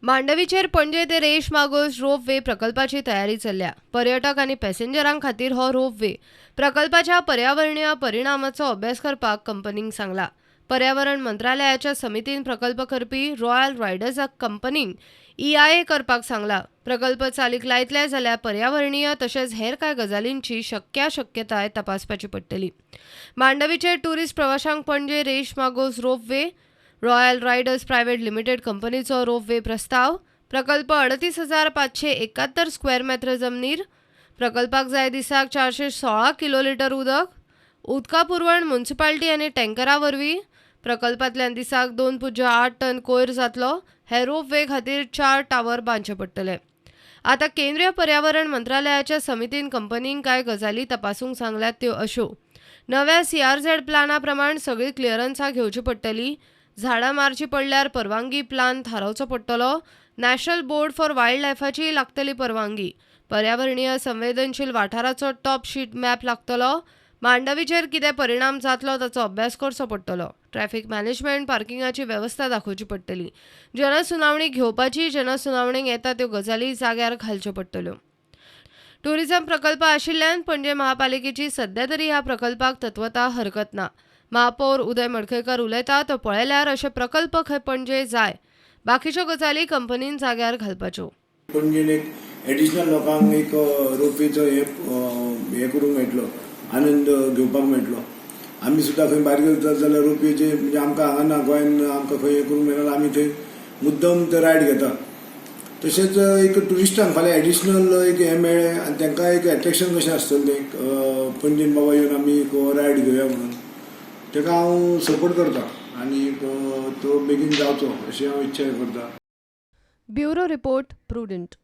मांडवीचेर पणजे ते रेईश मागूस रोप वे प्रकल्पाची तयारी चल्ल्या. पर्यटक आनी पॅसेंजरां खातीर हो रोप वे प्रकल्पाच्या पर्यावरणीय परिणामाचो अभ्यास करपाक कंपनीक सांगला. पर्यावरण मंत्रालयाच्या समितीन प्रकल्प करपी रॉयल रायडर्स कंपनीक ईआयए करपाक सांगला. प्रकल्प चालीक लायतले जाल्यार पर्यावरणीय तशेंच हेर कांय गजालींची शक्याशक्यताय तपासपाची पडटली. मांडवीचेर ट्युरिस्ट प्रवाशांक पणजे रेईश मागूस रोप वे, रॉयल रायडर्स प्रायव्हेट लिमिटेड कंपनीचो रोप वे प्रस्ताव प्रकल्प 38,571 स्क्वेअर मेत्र जमनीर. प्रकल्पाक जाय दिसाक 416 किलो लिटर उदक. उदका पुरवण म्युनिसिपालिटी आनी टँकरा वरवीं. प्रकल्पांतल्यान दिसाक 2.8 टन कोयर जातलो. हे रोप वे खातीर 4 टावर बांदचे पडटले. आतां केंद्रीय पर्यावरण मंत्रालयाच्या समितीन कंपनींक कांय गजाली तपासूंक सांगल्यात त्यो अश्यो: नव्या सीआरझेड प्लाना प्रमाण सगळीं क्लियरन्सां घेवची पडटली. झाडां मारची पडल्यार परवानगी प्लान थारावचो पडटलो. नॅशनल बोर्ड फॉर वायल्ड लायफाची लागतली परवानगी. पर्यावरणीय संवेदनशील वाठाराचो टॉप शीट मॅप लागतलो. मांडवीचेर कितें परिणाम जातलो ताचो अभ्यास करचो पडटलो. ट्रॅफिक मॅनेजमेंट, पार्किंगाची वेवस्था दाखोवची पडटली. जनसुनावणी घेवपाची, जनसुनावणेक येता त्यो गजाली जाग्यार घालच्यो पडटल्यो. टुरिझम प्रकल्प आशिल्ल्यान पणजे महापालिकेची सध्या तरी ह्या प्रकल्पाक तत्वता हरकत ना. महापौर उदय मडकयकर उलयता तो पळयल्यार अशे प्रकल्प खंय पणजे जाय. बाकीच्यो गजाली कंपनीन जाग्यार घालपाच्यो. पणजेन एक एडिशनल लोकांक एक रोपवेचो हे हे करूंक मेळटलो, आनंद घेवपाक मेळटलो. आमी सुद्दां खंय भायर गेले जाल्यार रोपवेचे, म्हणजे आमकां हांगा ना, गोंयान आमकां खंय हें करूंक मेळना, आमी थंय मुद्दम ते रायड घेता. तशेंच एक ट्युरिस्टांक फाल्यां एडिशनल एक हें मेळ्ळें आनी तांकां एक एट्रेक्शन कशें आसतलें तें, पणजेन बाबा येवन आमी एक रायड घेवया म्हणून. ताका हांव सपोर्ट करता आनी तो बेगीन जावचो अशी हांव इच्छा करता. Bureau report, prudent.